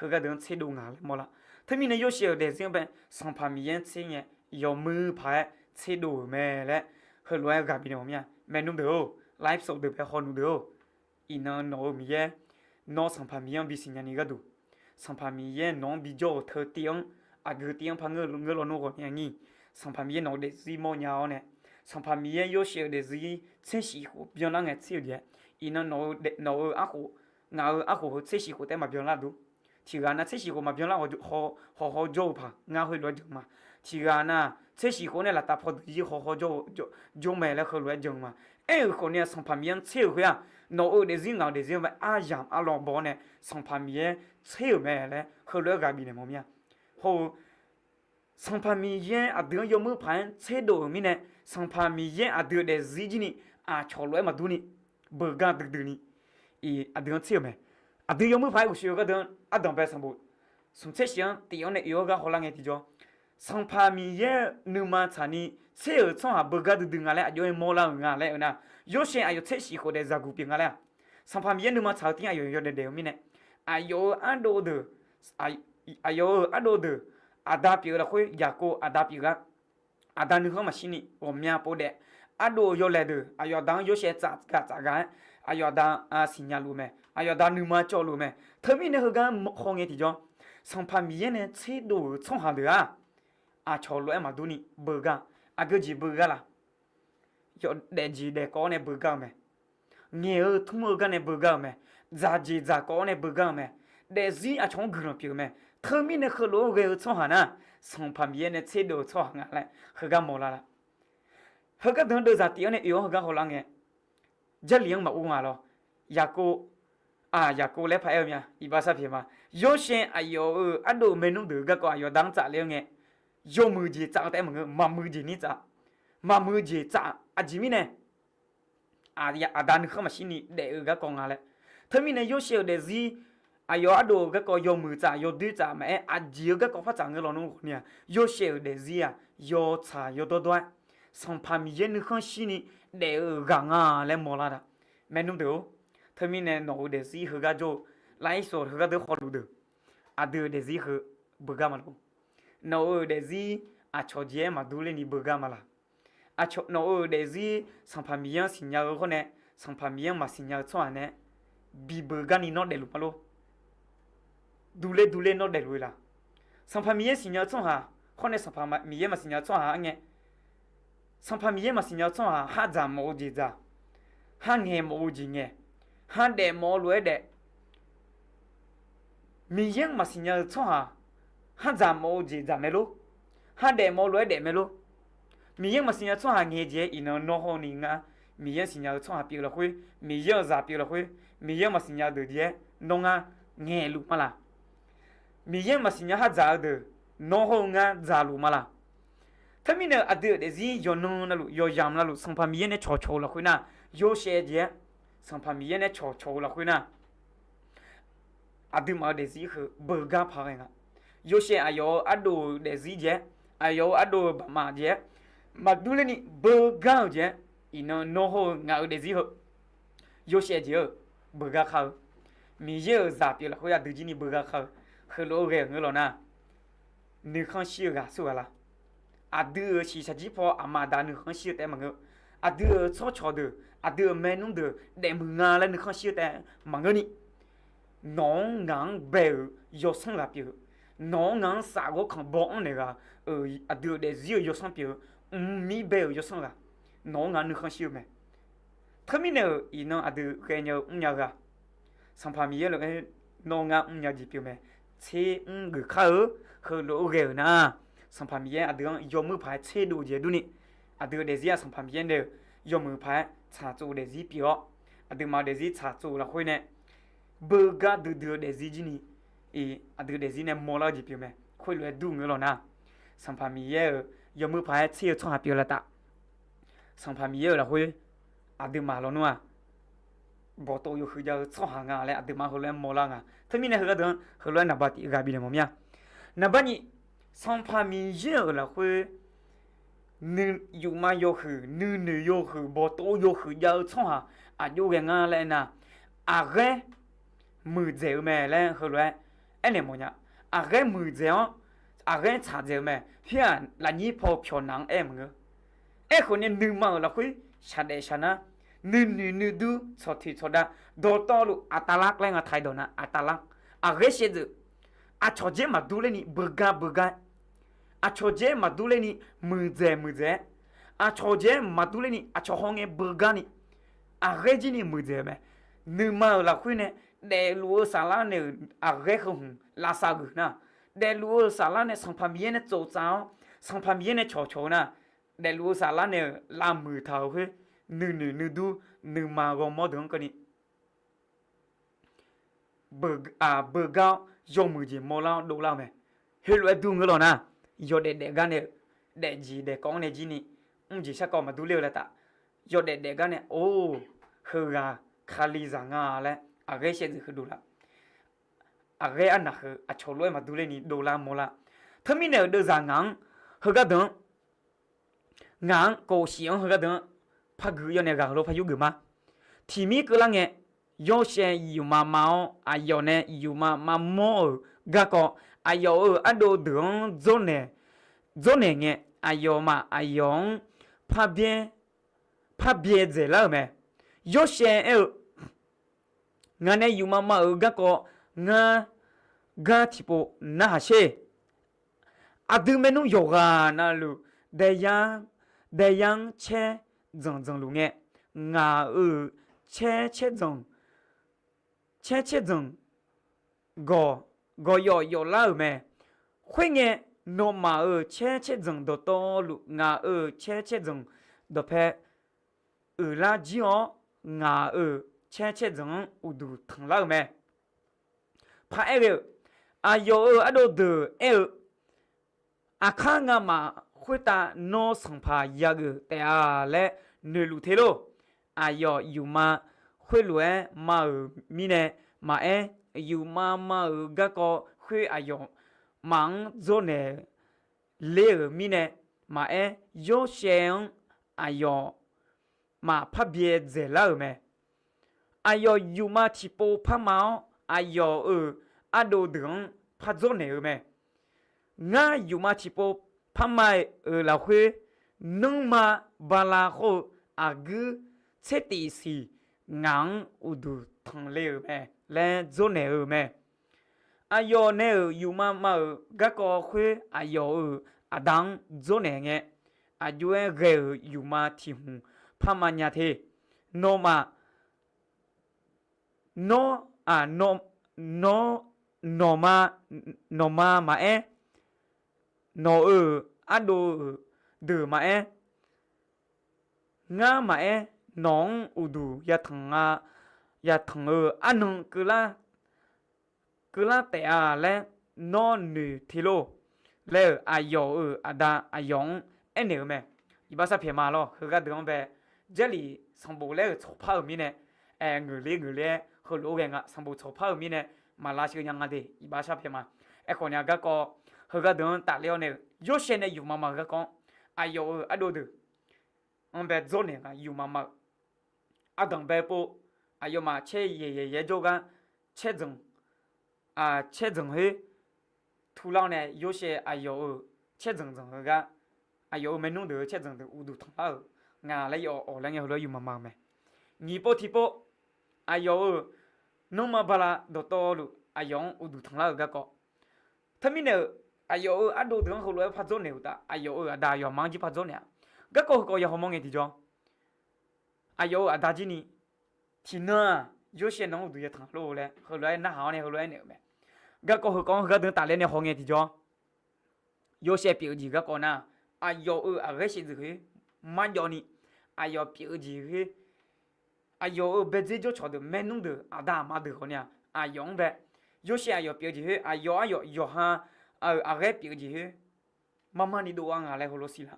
heugar deuq-anr tserdov nga laer mawrlar. Teumirnae Yorsaev-euq daefzir-anr bae, Sanqpaq Miqyaer-anr tser ngae, yawmuiq paq-aer tserdov-euq mae laer, heulof-aer ghaq bifnaeq mawf mir-a. Maernmr deuq-or, live show deuq bae hawluf deuq-or, iqnan nawq-euq Miqyaer, nawr Sanqpaq Miqyaer-anr bisiqnya ni gharduq, Sanqpaq Miqyaer nawq-anr bijawr-euq teu tiv-anr, aqgeu tiv-anr par ngeur lawnmr ghawqni-a ngir, Sanqpaq Miqyaer nawq-eu daefzir mawrnya-awr nae, Sanqpaq Miqyaer Yorsaev-euq daefzir tser shif khof byanlar ngae tser-euq jeq-aer, iqnan nawq-eu, nawq-eu arkhof, ngaq-euq arkhof heu tser shif khof taef maqbyanlar dur. Tiq ghaq nav tser shif khof maqbyanlar, hawqhaw jawr-eu paq ngar khoerlof-aer jan ma. Tiq ghaq nav tser shif khof nae laftav paw deuq-ir hawhaw jawr-eu, jawr mae laer heulof-aer jan ma. Aer-euq khawf ni-aq, Sanqpaq Miqyaer-anr tser-euq khoer-aq, nawq-eu daefzir ngaq-euq daefzir-anr bae aryamq arlawr baw-awr nae Sanqpaq Miqyaer tser-euq mae laer heulof-aer ghaq bifnaeq mawf mir-a. Hawr-eu Sanqpaq Miqyaer aqdui-anr yawmuiq paq-aer tserdov-euq mirnae, Sanqpaq Miqyaer aqdui-euq daefzir jir ni aqcawq lof-aer maqdur ni, beugar duidui ni, aqdui-anr tser-euq mae. Aqdui yawmuiq paq-aer ghoeqshoe-eu gharduq-anr ardanq bae sanqbof smq tser shif-anr tif-anr nae oe-awr gar hawlar ngae tiqjawr, Sanqpaq Miqyaer-eu nuima tsaqni tser-euq tsawrhaq beugar duidui nga laer aqjox-aer mawrlar-euq nga laer-eu nar, Yorsaev aqyawf tser shif khof daef zaqguq pyeuf nga laer-aq, Sanqpaq Miqyaer nuima tsaq-eu tiv-anr aqyawf yawdaef daef-eu mirnae, aqyawf-euq ardov deuq, aqyawf-euq ardov deuq, aqda pyeuf-eu lafkhoer Yaqkov aqda pyeuf gar, aqda nuikhanr maqshir ni ghawqmya pov daef, ardov-euq yawlaeq deuq aqyawf aqda-anr Yorsaev tsafgaq tsafgaq-aer, aqyawf aqda siqnya luf mae, aqyawf aqda nuima cawv luf mae. Teumirnae heugar khaw ngae tiqjawr, Sanqpaq Miqyaer nae tserdov-euq tsawrhaq deuq-aq, aqcawq lof-aer maqdur ni beugar, aqgeu jeq beugar laf? Yawdaef jeq daef kawv-awr nae beugar-eu mae. Ngaeq-eu tmr-eu gar nae beugar-eu mae. Dzaq jeq dzaq kawv-awr nae beugar-eu mae. Daefzir aqcawq-anr guiqlanq pyeuf-eu mae. Teumirnae heulof-aer ghae-eu tsawrhaq nar, Sanqpaq Miqyaer nae tserdov-eu tsawrhaq nga laer heugar mawrlar laf? Heugar deuq-anr deuvzaq tif-anr nae oe-awr heugar hawlar ngae, Jarlif-anr maqur nga lawr. Yaqkov, Yaqkov laer paraer-eu mya iqbax sharpyaeq ma. Yorsaev aqyawf-euq ardov-euq maernmr deuq-eu garkawv aqyawf aqda-anr tsafler-eu ngae, yawmuiq jeq tsaf-eu taef-aer maqngeur, maqmuiq jeq ni tsaf. Maqmuiq jeq tsaf aqjeq mirnae, aqda nuikhanr maqshir ni daef-eu garkawv nga laer. Teumirnae Yorsaev-euq daefzir aqyawf ardov-euq garkawv yawmuiq tsaf yawdoer tsaf maqaer, aqjeq-eu garkawv par tsaf ngeur lawnmr ghawqni-aq, Yorsaev-euq daefzir-aq yawtsaq yawdawrdawr-aer, Sanqpaq Miqyaer nuikhanr shir ni daef-eu ghaq nga laer mawrlar da. Maernmr deuq-or, teumirnae nawq-euq daefzir heugar jawr-eu, lairsawq heugar deuq hawluf deuq, aqdui-euq daefzir heu beugar ma lor? Nawq-euq daefzir aqcawq jeq-aer maqdur ler ni beugar ma laq? Nawq-euq daefzir Sanqpaq Miqyaer-anr siqnya-eu hawr nae, Sanqpaq Miqyaer-anr maqsiqnya-eu tsawrhaq nae bibeugar ni nawr daefluf ma lor? Durler durler nawr daefluf-eu laq? Sanqpaq Miqyaer siqnya-eu tsawrhaq hawr nae Sanqpaq Miqyaer maqsiqnya-eu tsawrhaq-anr ngae, Sanqpaq Miqyaer maqsiqnya-eu tsawrhaq khar dzaq mawf-eu jeq dzaq, khar ngaeq mawf-eu jeq ngaeq, khar daef mawf-eu lof-aer daef. Miqyaer-anr maqsiqnya-eu tsawrhaq khar dzaq mawf-eu jeq dzaq mae lor? Khar daef mawf-eu lof-aer daef mae lor? Miqyaer-anr maqsiqnya-eu tsawrhaq ngaeq jeq-aer iqnan nawr hawr ni ngar, Miqyaer-anr siqnya-eu tsawrhaq pyeuf lafkhoer, Miqyaer-euq zaq pyeuf lafkhoer, Miqyaer-anr maqsiqnya-eu deuq jeq-aer nawr ngar ngaeq luf ma laq? Miqyaer-anr maqsiqnya khar dzaq-eu deuq nawr hawr-eu ngar dzaqluf ma laq? Teumirnae aqdui-euq daefzir yawqnan navluf yawqyamq navluf Sanqpaq Miqyaer nae cawqcawq-eu lafkhoer nar, Yorsaev jeq-aer Sanqpaq Miqyaer nae cawqcawq-eu lafkhoer nar, aqduimaf-euq daefzir heu beugar paq ghae nga. Yorsaev aqyawf-euq ardov-euq daefzir jeq-aer, aqyawf-euq ardov-euq baqmaf jeq-aer maqdur ler ni beugar-euq jeq-aer, iqnan nawr hawr-eu ngaq-euq daefzir heu Yorsaev jeq-eu beugar kar-eu, Miqyaer-euq zaq pyeuf lafkhoer aqdui jir ni beugar kar-eu, heulof-aer ghae-euq ngeur law nar, nuikhanr shir-eu ghaq tsawrhaq la? Aqdui-euq shiqshaq jir paw aqma aqda nuikhanr shir-eu taef maqngeur. Aqdui-euq tsawrcawq deuq, aqdui-euq maernmr deuq daefmuiq nga laer nuikhanr shir-eu taef maqngeur ni, nawq-anr ngaq-anr bae-euq yawsanr ghaq pyeuf-eu, nawq-anr ngaq-anr saf ghawrkanq baw-anr naeq ghaq-euq aqdui-euq daefzir-euq yawsanr pyeuf-eu, mqmir bae-euq yawsanr ghaq, nawq-anr ngaq nuikhanr shir-eu mae. Teumirnae-euq iqnan aqdui ghaenya-eu mrnya-eu ghaq, Sanqpaq Miqyaer lof-aer nawr ngar mrnya jeq pyeuf mae. Tser mr geuf kar-eu heulof-aer ghae-euq nar, Sanqpaq Miqyaer aqdui-anr yawmuiq paq-aer tserdov jeq durni, aqdui-euq daefzir-aq Sanqpaq Miqyaer nae-euq yawmuiq paq-aer tsaqtsov daefzir pyeuf-awr, aqduimaf-euq daefzir tsaqtsov lafkhoer nae beugar duidui-eu daefzir jir ni, aqdui daefzir nae mawrlar-eu jeq pyeuf mae. Khoerlof-aer dur ngeur lawq nar, Sanqpaq Miqyaer-euq yawmuiq paq-aer tser-eu tsawrhaq pyeuf laf taf. Sanqpaq Miqyaer-euq lafkhoer aqduimaf lawnmr-aq, bawqtov yawhuiq jav-eu tsawrhaq nga laer aqduimaf heulof-aer mawrlar nga. Teumirnae heugar deuq-anr heulof-aer naqba tif ghaq bifnaeq mawf mir-a. Naqba nyiq, Sanqpaq Miqyaer-euq lafkhoer nuiyuqma yawhuiq, nuinoeq yawhuiq, bawqtov yawhuiq jav-eu tsawrhaq aqjox ghae nga laer aernar, aqghaer muiqdzaeq-eu mae laer heulof-aer aernaeq mawfnya. Aqghaer muiqdzaeq-awr, aqghaer tsaqdzaeq-eu mae. Khoer-aq, lafnyir paw pyawq naq-anr aer maqngeur. Aerkhawf nae nuima-euq lafkhoer shaqdaef shaqnar, nuinoeq nuidur tsawqtoeq tsawqdav, dawqtawvluf aqtavlar laer nga taq-aer dawq nar aqtavlar, aqghaer shaevdzeuf, aqcawq dzaer maqdur lerni beugar beugar-aer, aqcawq dzaer maqdur lerni muiqdzaeq muiqdzaeq-aer, aqcawq dzaer maqdur lerni aqcawq hawngae beugar ni, aqghaer jir ni muiqdzaeq-eu mae. Nuima-euq lafkhoer nae daefluf-eu saflar nae-euq aqghaer heu hmq lavsav geuf nar, daefluf-eu saflar nae Sanqpaq Miqyaer nae tsoftsaf-awr, Sanqpaq Miqyaer nae cawqcawq-eu nar, daefluf-eu saflar nae-euq lavmuiq taq-euq khoer, nuinoeq nuidur nuima ghawrmawr deuq-anr keuvni beugar-awr yawmuiq jeq mawrlar-awr dovlar-eu mae. Heulof-aer dur ngeur lawq nar, yawdaef daefgar nae-euq daefjeq daefkawv-anr nae jir ni mrjeq sharkawv maqdur ler-eu laer taf. Yawdaef daefgar nae or, heughaq Kalizaq nga laer aqghaer shaevdzeuf heudov lar. Aqghaer arnaq heu aqcawq lof-aer maqdur lerni dovlar mawrlar. Teumirnae-euq deuvzaq ngaq-anr heugar deuq-anr, ngaq-anr kov shif-anr heugar deuq-anr par gui yawnae ghaq heulof par yurgeuf ma. Tiqmir keuvlar ngae, yawshaev yuqma ma-awr aqyawf nae yuqma maqmawr-euq garkawv, aqyawf-euq ardov deuq-anr dzawrnaeq ngae, aqyawfmaf aqyawf-anr par byaerdzaeq lar-euq mae. Yawshaev aer-eu, ngaq nae yuqma ma-euq garkawv ngar gar tiqpov narhaq sher. Aqdui maernmr yawqghaq navluf, daeyar-anr caer dzanqdzanq luf ngae, ngaq-euq caer caer dzanq, caer caer dzanq gawq, gawq yawf yawf lar-euq mae. Khoerngae, nawmaf-euq caer caer dzanq dawqtawvluf ngaq-euq caer caer dzanq dawqpae uiqlar jir-awr, ngaq-euq caer caer dzanq-anr uqduq tanqlar-euq mae. Paraer ghae-euq, aqyawf-euq ardov deuq aer-eu, aqkar ngamaf khoertav nawr sanqpaq yageuf taef-a laer noeqluf te lor. Aqyawf yuqma khoerlof-aer ma-euq mirnae maqaer, yuqma ma-euq garkawv khoer aqyawfmaf-anr dzawrnaeq ler-euq mirnae maqaer, yawshaev-anr aqyawfmaf par byaerdzaeq lar-euq mae. Aqyawf yuqma tiqpov parma-awr, aqyawf-euq ardov deuq-anr par dzawrnaeq-eu mae. Ngar yuqma tiqpov parma-euq lafkhoer, nanrma bala hawr-eu aqguir tser tif siq ngaq-anr uqduq tanqle-euq mae laer dzawrnaeq-eu mae. Aqyawf nae-euq yuqma ma-euq garkawv khoer aqyawf-euq aqda-anr dzawrnaeq ngae, aqjox-aer ghae-euq yuqma tiq hmq parma nya te. Nawmaf, nawr, nawr, nawqma, nawqma maqaer, nawq-euq ardov-euq deuq maqaer, ngar maqaer, nawq-anr uqduq yatanq-a, yatanq-eu arnan keuvlar keuvlar taef-a laer nawr noeq te lor laer-euq aqyawf-euq aqda aqyawf-anr aernaeq-eu mae. Iqbax sharpyaeq ma lor. Heugar deuq-anr bae, Jarlif sanqbof laer-euq tsawqpar-euq mirnae, aer, ngeuqler ngeuqler-aer heulof-aer ghae nga, sanqbof tsawqpar-euq mirnae maqlavsheu nya nga de. Iqbax sharpyaeq ma. Aerkhawf nae-a garkawv, heugar deuq-anr tafler-awr nae-euq, yawshaev nae yuqma ma-euq garkawv-anr, aqyawf-euq ardov deuq-anr bae dzawrnaeq nga, yuqma ma-euq ardanq bae pov, aqyawfmaf caer yaeq yaeq yaer jawrgar caer dzanq, caer dzanq khoer puvlar-awr nae Yorsaev aqyawf-euq caerdzanq dzanq-eu gar, aqyawf-euq maernmr deuq-eu caerdzanq deuq uqduq tanqlar-euq nga laer yawf awq laer ngae heulof-aer yufma ma-eu mae. Nyiq pov tiq pov, aqyawf-euq nanrma bala dawqtawvluf aqyawf-anr uqduq tanqlar-euq garkawv. Teumirnae-euq, aqyawf-euq ardov deuq-anr heulof-aer par dzawrnaeq-euq uqtaf, aqyawf-euq aqda aqyawf aqma-anr jir par dzawrnaeq-a. Garkawv heukawv ya hawmawr ngae tiqjawr, aqyawf-euq aqda jir ni, tiqnan-aq, Yorsaev nawq-anr uqduq yatanq lor laer heulof-aer narhaq-awr nae heulof-aer naeq-euq mae. Garkawv heukawv-anr heugar deuq tafler nae haw ngae tiqjawr, Yorsaev pyeuf-eu jeq garkawv nar, aqyawf-euq aqghaer shaevdzeuf khoer marjawv ni, aqyawf pyeuf-eu jeq khoer, aqyawf-euq baedzer jawrcawq deuq maernmr deuq aqda aqma deuq khawf ni-aq, aqyawf-anr bae, Yorsaev aqyawf pyeuf-eu jeq khoer, aqyawf aqyawf yawqha-euq aqghaer pyeuf-eu jeq khoer, marmar ni dovlar nga laer heulof siqlar.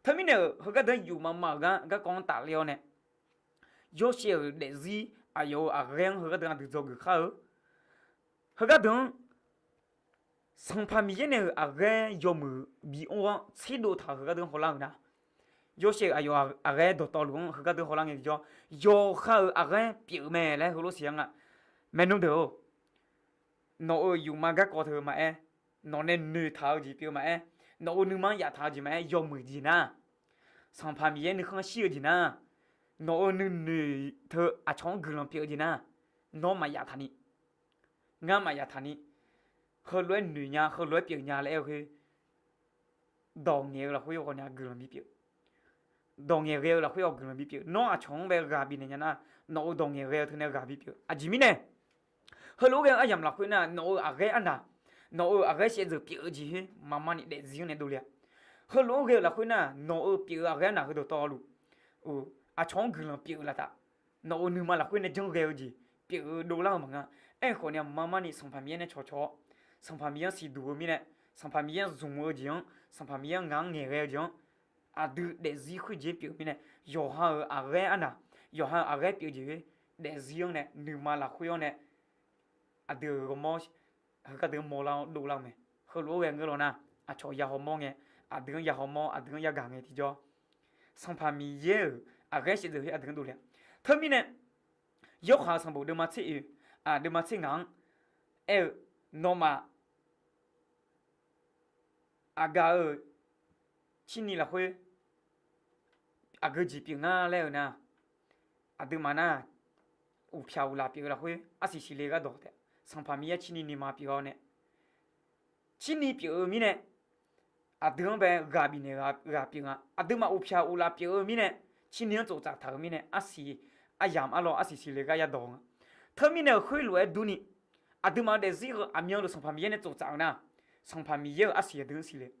Teumirnae-euq heugar deuq-anr yufma ma-euq gar garkawv-anr tafler-awr nae, Yorsaev-euq daefzir aqyawf-euq aqghaer-anr heugar deuq aqdui dzawgeuf kar-eu. Heugar deuq-anr Sanqpaq Miqyaer nae-euq aqghaer yawmuiq bi mr-awr tserdov taq-euq heugar deuq-anr hawlar-euq nar, Yorsaev-euq aqyawf aqghaer dawqtawvluf-anr heugar deuq hawlar ngae tiqjawr, yawqha-euq aqghaer pyeuf-eu mae laer heulof siq-a nga. Maernmr deuq-or, nawq-euq yufma garkawv teu maqaer, nawq nae noeqtaq-eu jeq pyeuf-eu maqaer, nawq-euq nuima-anr yaftaq-eu jeq maqaer, yawmuiq jeq nar, Sanqpaq Miqyaer nuikhanr shir-eu jeq nar, nawq-euq nuinoeq teu aqcawq-anr guiqlanq pyeuf-eu jeq nar, nawr maqyaf taq ni, ngar maqyaf taq ni, heulof-aer noeq nya, heulof-aer pyeuf nya laer aer-eu khoer, dawq ngaeq-eu lafkhoer khawf ni guiqlanq bipyeuf. Dawq ngaeq ghae-eu lafkhoer-awq guiqlanq bipyeuf. Nawr aqcawq-anr bae ghaq bifnaeq nya nar, nawq-euq dawq ngaeq ghae-eu teu nae ghaq bipyeuf. Aqjeq mirnae, heulof-aer ghae-eu aryamq lafkhoer nar, nawq-euq aqghaer arnaq, nawq-euq aqghaer shaevdzeuf pyeuf-eu jeq khoer maqma ni daefzir-anr nae dovle-a. Heulof-aer ghae-eu lafkhoer nar, nawq-euq pyeuf-eu aqghaer arnaq heudawqtawvluf, aqcawq-anr guiqlanq pyeuf-eu laftaf, nawq-euq nuima lafkhoer nae janr ghae-eu jeq pyeuf-eu dovlar-eu maqnga. Aerkhawf ni-aq, maqma ni Sanqpaq Miqyaer nae cawqcawq-awr, Sanqpaq Miqyaer-anr siqduq-eu mirnae, Sanqpaq Miqyaer-anr zmq-eu jeq-anr, Sanqpaq Miqyaer-anr ngaq-anr ngaeqghae-eu jeq-anr, aqdui daefzir khoerjeq pyeuf mirnae, yawqha-euq aqghaer arnaq, yawqha-euq aqghaer pyeuf-eu jeq khoer daefzir-anr nae nuima lafkhoer-anr nae, aqdui-euq ghawrmawr heugar deuq-anr mawrlar-awr dovlar-eu mae. Heulof-aer ghae ngeur law nar, aqcawq ya hawmawr ngae, aqdui-anr ya hawmawr, aqdui-anr yagaq ngae tiqjawr, Sanqpaq Miqyaer-euq aqghaer shaevdzeuf khoer aqdui-anr dovle-a. Teumirnae, Yorhaq-euq sanqbof deuvma tser oeq, deuvma tser ngaq-anr aer-eu, nawmaf aqgaf-euq cirni lafkhoer aqgeu jeq pyeuf nga laer-eu nar, aqduimaf nar, uqpyaq uqlaf pyeuf-eu lafkhoer arsiq siqle gharduq taef, Sanqpaq Miqyaer cirni nuima pyeuf-awr nae, cirni pyeuf-eu mirnae, aqdui-anr bae ghaq bifnaeq ghaq pyeuf nga. Aqduimaf uqpyaq uqlaf pyeuf-eu mirnae, cirni-anr tsoftsaf taq-euq mirnae, arsiq aryamq arlawr arsiq siqle gar yadawq nga. Teumirnae-euq khoerlof-aer durni, aqduimaf-euq daefzir-eu aqmyanluf Sanqpaq Miqyaer nae tsoftsaf-eu nar, Sanqpaq Miqyaer-euq arsiq aqdui-anr siqle.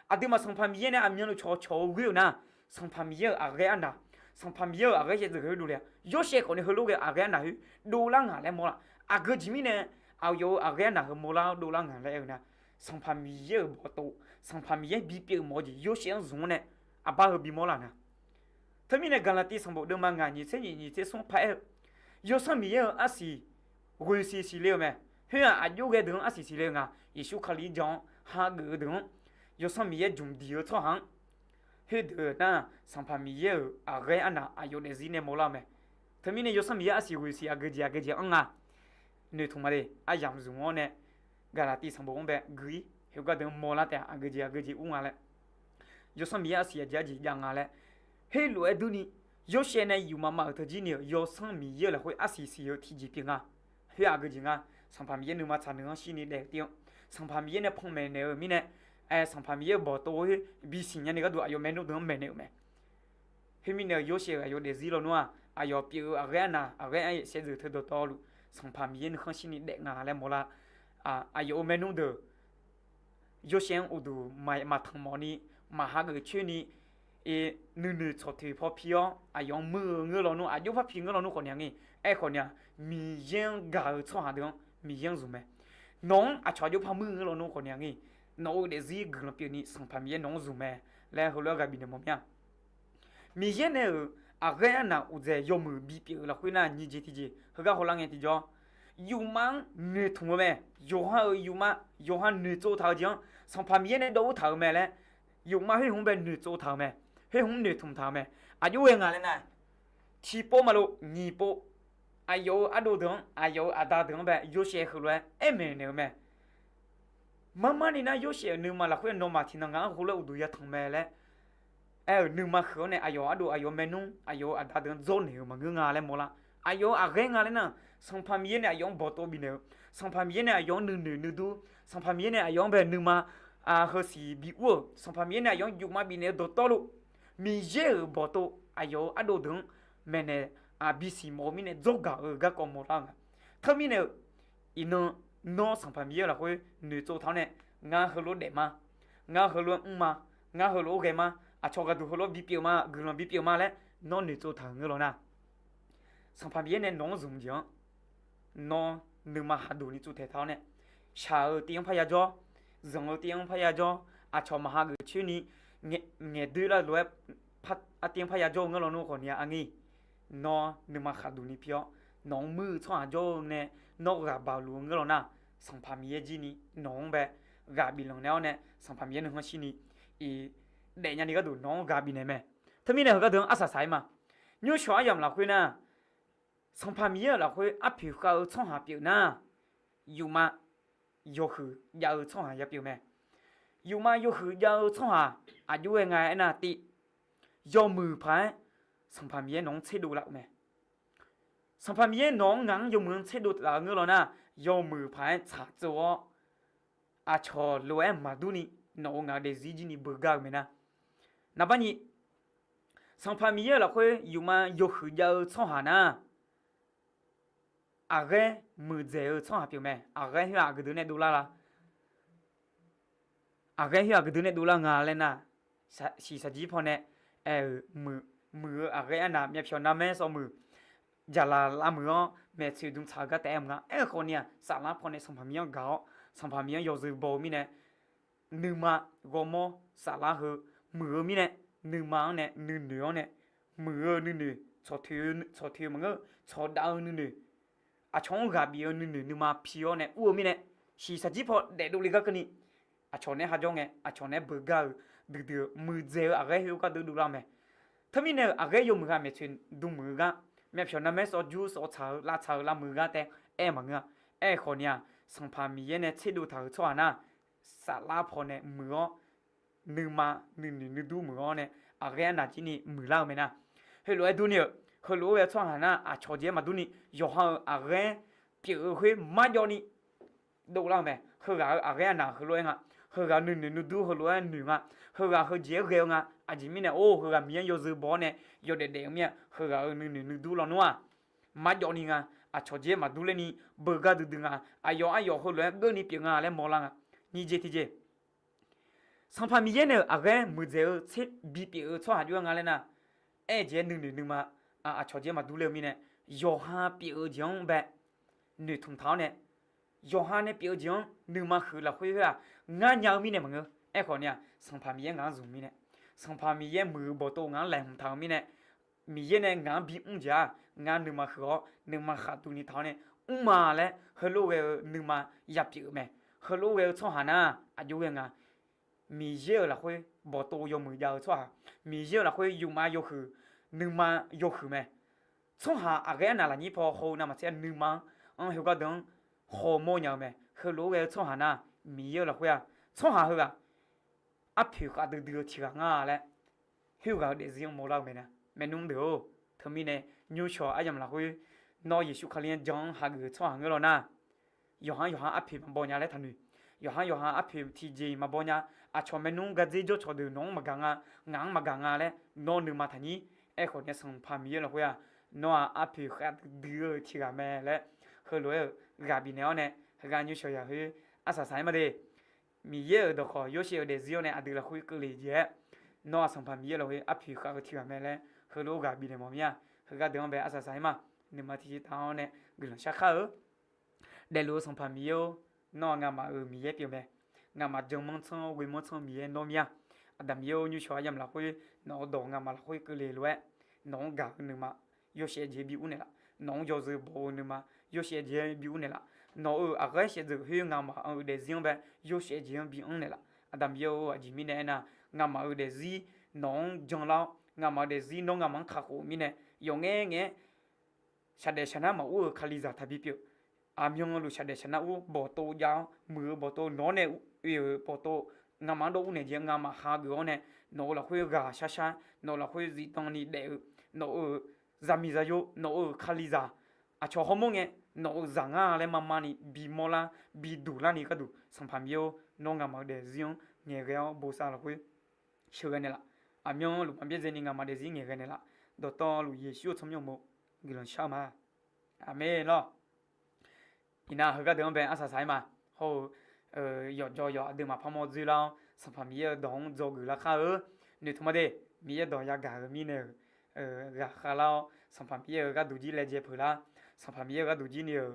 Aqduimaf Sanqpaq Miqyaer nae aqmyanluf cawqcawq-eu ghoer-euq nar, Sanqpaq Miqyaer-euq aqghaer arnaq, Sanqpaq Miqyaer-euq aqghaer shaevdzeuf khoer dovle-a. Yorsaev khawf ni heulof ghae aqghaer arnaq khoer dovlar ngaq laer mawrlar. Aqgeu jeq mirnae, aqyawf-euq aqghaer arnaq heu mawrlar-awr dovlar ngaq laer aer-eu nar, Sanqpaq Miqyaer-euq bawqtov, Sanqpaq Miqyaer bipyeuf mawf-eu jeq Yorsaev-anr zmq-awr nae, aqbar heu bimawr laf nar. Teumirnae Gaqlaqtiv sanqbof deuvma ngaq nyiq tser nyiq nyiq tser smr paraer-eu, Yawsanr Miqyaer-euq arsiq ghoeq siq siqle-eu mae. Khoer-aq, aqjox ghae deuq-anr arsiq siqle-eu nga. Yeqsur Kali jan-anr hageuf-eu deuq-anr, Yawsanr Miqyaer jmq diq-eu tsawrhaq-anr, khoerdeuq nar, Sanqpaq Miqyaer-euq aqghaer arnaq aqyawf daefzir nae mawrlar-eu mae. Teumirnae Yawsanr Miqyaer arsiq ghoeq siq aqgeu jeq aqgeu jeq anr nga. Noeqtmq ma de, aryamq zmq-awr nae, Gaqlaqtiv sanqbof-anr bae gui-ir, heugar deuq-anr mawrlar taef-a, aqgeu jeq aqgeu jeq ur nga laer. Yawsanr Miqyaer arsiq aqjeq arjeq jav nga laer. Khoerlof-aer durni, Yorsaev nae yufmaf maf-euq teujir ni-euq Yawsanr Miqyaer-euq lafkhoer arsiq siq-eu tiqjeq pyeuf nga. Khoer aqgeu jeq nga. Sanqpaq Miqyaer nuima tsaq nuiq-anr shirni daef-eu tir-anr, Sanqpaq Miqyaer nae panmaeq naeq-eu mirnae, aer, Sanqpaq Miqyaer-euq bawqtov-aer bisiq nyani gharduq aqyawf maernmr deuq-anr maeqnaeq-euq mae. Khoermirnae-euq Yorsaev-euq aqyawf daefzir lawnmr-aq, aqyawf pyeuf-eu aqghaer arnaq, aqghaer shaevdzeuf teudawq tawvluf, Sanqpaq Miqyaer nuikhanr shirni daef nga laer mawrlar. Aqyawf-euq maernmr deuq Yorsaev-anr uqduq maqtanq mawfni, maqhageuf coerni, nuinoeq tsawqtoeq paw pi-awr aqyawf-anr muir-eu ngeur lawnmr, aqjox par pi ngeur lawnmr khawf ni-a ngir. Aerkhawf ni-aq, Miqyaer-anr gaq-eu tsawrhaq deuq-anr Miqyaer-anr zmq mae. Nawq-anr aqcawq aqjox par muir-eu ngeur lawnmr khawf ni-a ngir. Nawq-euq daefzir guiqlanq pyeufni Sanqpaq Miqyaer nawq-anr zmq mae laer heulof-aer ghaq bifnaeq mawf mir-a. Miqyaer nae-euq aqghaer arnaq uqdzaeq yawmuiq bipyeuf-eu lafkhoer nar, nyiq jeq tiqjeq heugar hawlar ngae tiqjawr, yufma-anr noeqtmq-eu mae. Yawqha-euq yufma, yawqha noeqtsov taq-eu jeq-anr Sanqpaq Miqyaer nae dawv ur taq-euq mae laer, yufma khoer hmq bae noeqtsov taq-euq mae. Khoer hmq noeqtmq taq-euq mae. Aqjox ghae nga laer nar, tiqpov maqlof nyiq pov, aqyawf-euq ardov deuq-anr, aqyawf-euq aqda deuq-anr bae Yorsaev heulof-aer aer maeqnaeq-eu mae. Marmarni nar, Yorsaev-euq nuima lafkhoer nawmaf tiqnan ngaq-anr heulof-aer uqduq yatanq mae laer aer-euq nuima huiq-awr nae, aqyawf ardov aqyawf maernmr aqyawf-euq aqda deuq-anr dzawrnaeq-euq maqngeur nga laer mawrlar. Aqyawf-euq aqghaer nga laer nar, Sanqpaq Miqyaer nae aqyawf-anr bawqtov bifnaeq-eu, Sanqpaq Miqyaer nae aqyawf-anr nuinoeq nuidur, Sanqpaq Miqyaer nae aqyawf-anr bae nuima heusiq bi ur-euq, Sanqpaq Miqyaer nae aqyawf-anr yufma bifnaeq-eu dawqtawvluf, Miqyaer-euq bawqtov aqyawf-euq ardov deuq-anr maeqnaeq bisiq mawf-eu mirnae dzawrgaq-eu garkawv mawrlar-eu nga. Teumirnae-euq, iqnan nawr Sanqpaq Miqyaer-euq lafkhoer noeqtsov taq-awr nae, ngar heulof-aer daef ma, ngar heulof-aer mr ma, ngar heulof-aer ghae ma, aqcawq ghaqduq heulof-aer bipyeuf ma, guiqlanq bipyeuf ma laer nawr noeqtsov taq-euq ngeur law nar, Sanqpaq Miqyaer nae nawq-anr zmq jeq-anr nawr nuima khaqduq ni tsuvtaeq taq-awr nae, shaq-eu tiv-anr parya jawr, zanq-eu tiv-anr parya jawr, aqcawq maqha geuf coer ni ngaeq doer lar lof-aer, artiv-anr parya jawr-eu ngeur lawnmr khawf ni-a arngir, nawr nuima khaqduq ni pi-awr, nawq-anr muir-eu tsawrhaq jawr-eu nae nawr ghaq baq luf-eu ngeur law nar, Sanqpaq Miqyaer jir ni nawq-anr bae ghaq biflanq naeq-awr nae, Sanqpaq Miqyaer nuikhanr shir ni, iq, daefnya ni gharduq nawq-anr ghaq bifnaeq mae. Teumirnae heugar deuq-anr arsaq saq-ir ma. Nymrshawq aryamq lafkhoer nar, Sanqpaq Miqyaer-euq lafkhoer arpoeq khav-eu tsawrhaq pyeuf nar, yufma yawhuiq jav-eu tsawrhaq ya pyeuf mae. Yufma yawhuiq jav-eu tsawrhaq aqjox ghae nga aernar, tiv, yawmuiq paq-aer Sanqpaq Miqyaer nawq-anr tserdov laf-euq mae. Sanqpaq Miqyaer nawq-anr ngaq-anr yawmuiq-anr tserdov laf-eu ngeur law nar, yawmuiq paq-aer tsaqtsov-awr, aqcawq lof-aer maqdur ni, nawq-euq ngaq-eu daefzir jir ni beugar-eu mae nar. Naqbarni, Sanqpaq Miqyaer-euq lafkhoer yufma yawhuiq jav-eu tsawrhaq nar, aqghaer muiqdzaeq-eu tsawrhaq pyeuf mae. Aqghaer khoer-aq aqgeu deuq nae dovlar la? Aqghaer khoer-aq aqgeu deuq nae dovlar nga laer nar, shiqshaq jir pawnae aer-euq muiq-eu aqghaer arnaq myavpyawq narmaer sawv muiq, jaqlaq lavmuiq-awr maeqtsoeq dmqtsaq-eu gar taef-aer mq nga. Aerkhawf ni-aq, saflar pawnae Sanqpaq Miqyaer-anr gaq-awr, Sanqpaq Miqyaer-anr yawzeu baw-eu mirnae, nuima ghawrmawr saflar heu muiq-eu mirnae, nuima-anr nae nuinoeq-awr nae, muiq-eu nuinoeq, tsawq toeq-eu maqngeur, tsawq dav-eu nuinoeq, aqcawq-anr ghaq bif-eu nuinoeq nuima pi-awr nae ur-eu mirnae, shiqshaq jir paw daefdov le gar keuvni, aqcawq naeq-aer ha jawr ngae, aqcawq naeq-aer beugar-eu duidui-eu muiqdzaeq-eu aqghaer khoergar deuv dovlar-eu mae. Teumirnae-euq aqghaer yawmuiq ghaq maeqtsoeq dmmuiq-eu gar, myavpyawq narmaer sawv jur sawv tsaq-eu lavtsaq-eu lavmuiq-eu gar taef-aer maqngeur-a. Aerkhawf ni-aq, Sanqpaq Miqyaer nae tserdov taq-euq tsawrhaq nar, saflar pawnae muiq-awr, nuima nuinoeq nuidur muiq-awr nae, aqghaer arnaq jir ni muiqlar-eu mae nar. Heulof-aer durni-euq, heulof-aer ghae-eu tsawrhaq nar, aqcawq jeq-aer maqdur ni, yawqha-euq aqghaer pyeuf-eu khoer marjawv ni dovlar-eu mae. Heughaq-euq aqghaer arnaq heulof-aer nga, heughaq nuinoeq nuidur heulof-aer noeq nga, heughaq heujeq-aer ghae-eu nga. Aqjeq mirnae or, heughaq Miqyaer-anr yawzeu baw-awr nae yawdaef daef-eu mir-a. Heughaq-euq nuinoeq nuidur lawnmr-aq, marjawv ni nga. Aqcawq jeq-aer maqdur ler ni, beugar duidui nga. Aqyawf aqyawf heulof-aer geurni pyeuf nga laer mawrlar nga. Nyiq jeq tiqjeq, Sanqpaq Miqyaer nae-euq aqghaer muiqdzaeq-eu tser bipyeuf-eu tsawrhaq jov-aer nga laer nar, aer-eu jeq-aer nuinoeq nuima, aqcawq jeq-aer maqdur ler-eu mirnae, yawqha pyeuf-eu jeq-anr bae noeqtmq taq-awr nae, yawqha nae pyeuf-eu jeq-anr nuima huiq lafkhoer khoer-aq, ngar nya-eu mirnae maqngeur. Aerkhawf ni-aq, Sanqpaq Miqyaer ngaq-anr zmq mirnae, Sanqpaq Miqyaer muiq-eu bawqtov ngaq-anr laeqhmq taq-eu mirnae, Miqyaer nae ngaq-anr bimr jeq-aq, ngar nuima huiq-awr nuima khaqduq ni taq-awr nae mrma laer heulof ghae-eu nuima yapyeuf-eu mae. Heulof ghae-eu tsawrhaq nar, aqjox ghae nga. Miqyaer-euq lafkhoer bawqtov yawmuiq jav-eu tsawrhaq, Miqyaer-euq lafkhoer yufma yawhuiq, nuima yawhuiq mae. Tsawrhaq aqghaer arnaq lafnyir paw haw-eu navmaqtser nuima-anr, anr heugar deuq-anr hawmawr nya-eu mae. Heulof-aer ghae-eu tsawrhaq nar, Miqyaer-euq lafkhoer-aq, tsawrhaq heughaq arpoeq khavdui dui-eu tiq ghaq nga laer khoerghaq-eu daefzir-anr mawrlar-eu mae nar. Maernmr deuq-or, teumirnae nymrshawq aryamq lafkhoer nawr Yeqsur Kali-anr jan-anr hageuf-eu tsawrhaq ngeur law nar, yawqha-anr yawqha arpoeq maqbaw nya laer taqnoeq. Yawqha-anr yawqha arpoeq tiqjeq maqbaw nya. Aqcawq maernmr gardzer jawrcawq deuq nawq-anr maqgaq nga, ngaq-anr maqgaq nga laer nawr nuima taqnyir. Aerkhawf nae Sanqpaq Miqyaer lafkhoer-aq, nawr-aq arpoeq khavdui dui-eu tiq ghaq mae laer heulof-aer-euq ghaq bifnaeq-awr nae, heugar nymrshawq yaq khoer arsaq saq-aer ma de. Miqyaer-euq dawqkawq Yorsaev-euq daefzir-awr nae aqdui lafkhoer keuvle jeq-aer, nawr-aq Sanqpaq Miqyaer lafkhoer arpoeq khav-eu tiq ghaq mae laer heulof-aer ghaq bifnaeq mawf mir-a. Heugar deuq-anr bae arsaq saq-aer ma. Nuima tiqjeq taf-awr nae guiqlanq shar khar-eu. Daefluf-eu Sanqpaq Miqyaer-or, nawr-aq ngamaf-euq Miqyaer pyeuf mae. Ngamaf jan manr tsanr ghoe manr tsanr Miqyaer nawr mir-a. Aqda Miqyaer-or, nymrshawq aryamq lafkhoer nawq-eu dawq ngamaf lafkhoer keuvle lof-aer, nawq-anr gaq-eu nuima yawshaef jeq bi ur naeqlaf. Nawq-anr yawzeu baw-eu nuima yawshaef jeq-anr bi ur naeqlaf. Nawq-euq aqghaer shaevdzeuf khoer ngamaf-euq daefzir-anr bae yawshaef jeq-anr bi anr naeqlaf. Aqda Miqyaer-or, aqjeq mirnae aernar, ngamaf-euq daefzir nawq-anr janlar-awr, ngamaf-euq daefzir nawr ngamaf-anr kakhof-eu mirnae, yawf ngaer ngaer-aer shaqdaef shaqnar maqur-euq Kalizaq taqbi pyeuf. Aqmyanluf shaqdaef shaqnar ur, bawqtov jav-awr muiq-eu bawqtov nawq-anr nae oe-euq pawtov, ngamaf-anr dawr ur naeq jeq ngamaf hageuf-awr nae, nawq-euq lafkhoer ghaq shar shar, nawq-euq lafkhoer zifdan ni daef-eu, nawq-euq zaqmiq zaqyo, nawq-euq kalizaq, aqcawq hawmawr ngae, nawq-euq zaq ngar laer marmar ni bimawr lar, biduq larni gharduq, Sanqpaq Miqyaer-or, nawr ngamaf-eu daefzir-anr ngaeqghae-awr bosav lafkhoer sheuqghae naeqlaf. Aqmyanluf maqbyaerdzaeni ngamaf daefzir ngaeqghae naeqlaf. Dawqtawvluf Yeqsur-euq tsawrmyanr uqmov guiqlanq shar-eu ma. Aqmeq lawr. Iqnan heugar deuq-anr bae arsaq saq-aer ma. Hawr-eu yawqjawq yawq aqduimaf parmawr dzoerlar-awr, Sanqpaq Miqyaer-euq dawq-anr dzawgeuf lar kar-eu. Noeqtmq ma de, Miqyaer dawq yagaq-eu mirnae-euq ghaqkhav lar-awr, Sanqpaq Miqyaer-euq gharduq jir laejae peuq lar. Sanqpaq Miqyaer-euq gharduq jir ni-euq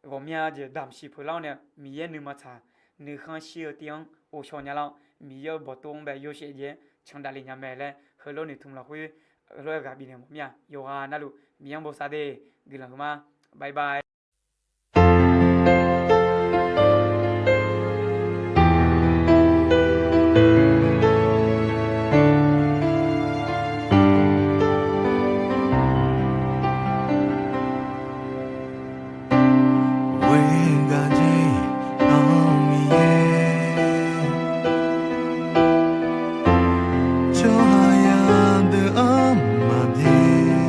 ghawqmya jeq damqsiq peuq lar-awr nae, Miqyaer nuima tsaq nuikhanr shir-eu tiv-anr ghovshaw nya lar-awr, Miqyaer-euq bawqtov-anr bae yawshaef jae-aer candav le nya mae laer heulof noeqtmq lafkhoer heulof-aer ghaq bifnaeq mawf mir-a. Yawqghaq navluf Miqyaer-anr bosav de. Guiqlanq huiqma. Bye bye. Ghoe gaq jeq-anr Miqyaer, tsawrhaq yadeuq-anr maqbyaer,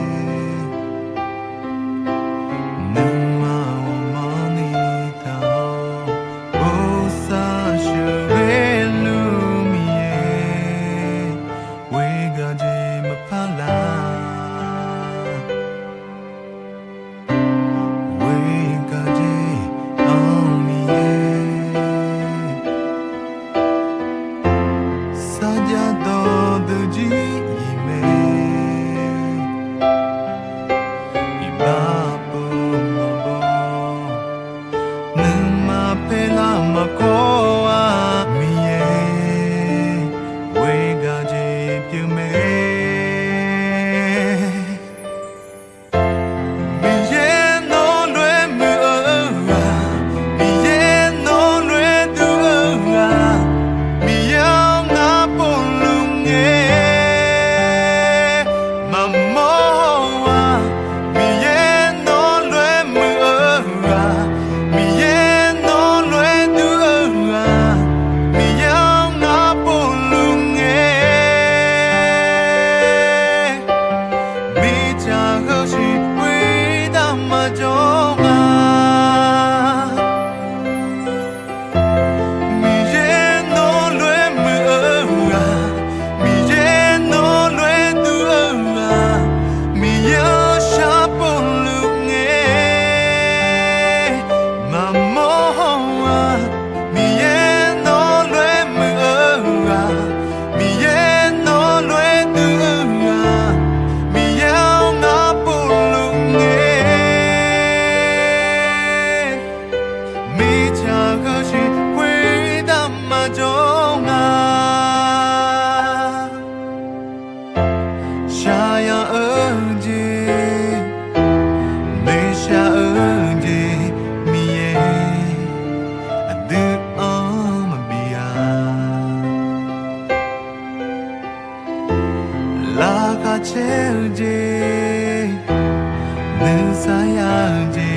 nuima ghawqmanrni taq-awr, bosav sheuqghae luf Miqyaer, ghoe gaq jeq maqpar la. Ghoe gaq jeq-anr Miqyaer, sarjax dawqdeuq jir iq mae, iqbax pov maqbaw, nuima paerlar maqkawr-a Miqyaer, ghoe gaq jeq pyeuf mae. Miqyaer nawr lof-aer muiq-eu ghaq, Miqyaer nawr lof-aer duq-eu ghaq, Miqyaer-anr ngar povluf ngae maqmawr-a. Miqyaer nawr lof-aer muiq-eu ghaq, Miqyaer nawr lof-aer duq-eu ghaq, Miqyaer-anr ngar povluf ngae mirtsaq heu siq khoertav maqjawr nga. Miqyaer nawr lof-aer muiq-eu ghaq, Miqyaer nawr lof-aer duq-eu ghaq, Miqyaer-anr shar povluf ngae maqmawr-a. Miqyaer nawr lof-aer muiq-eu ghaq, Miqyaer nawr lof-aer duq-eu ghaq, Miqyaer-anr ngar povluf ngae mirtsaq heu siq khoertav maqjawr nga. Shaqyaq-eu jeq, noeqshaq-eu jeq, Miqyaer aqdui-anr maqbi-a. Laqkhaq caer-eu jeq, nuisar ya-eu jeq,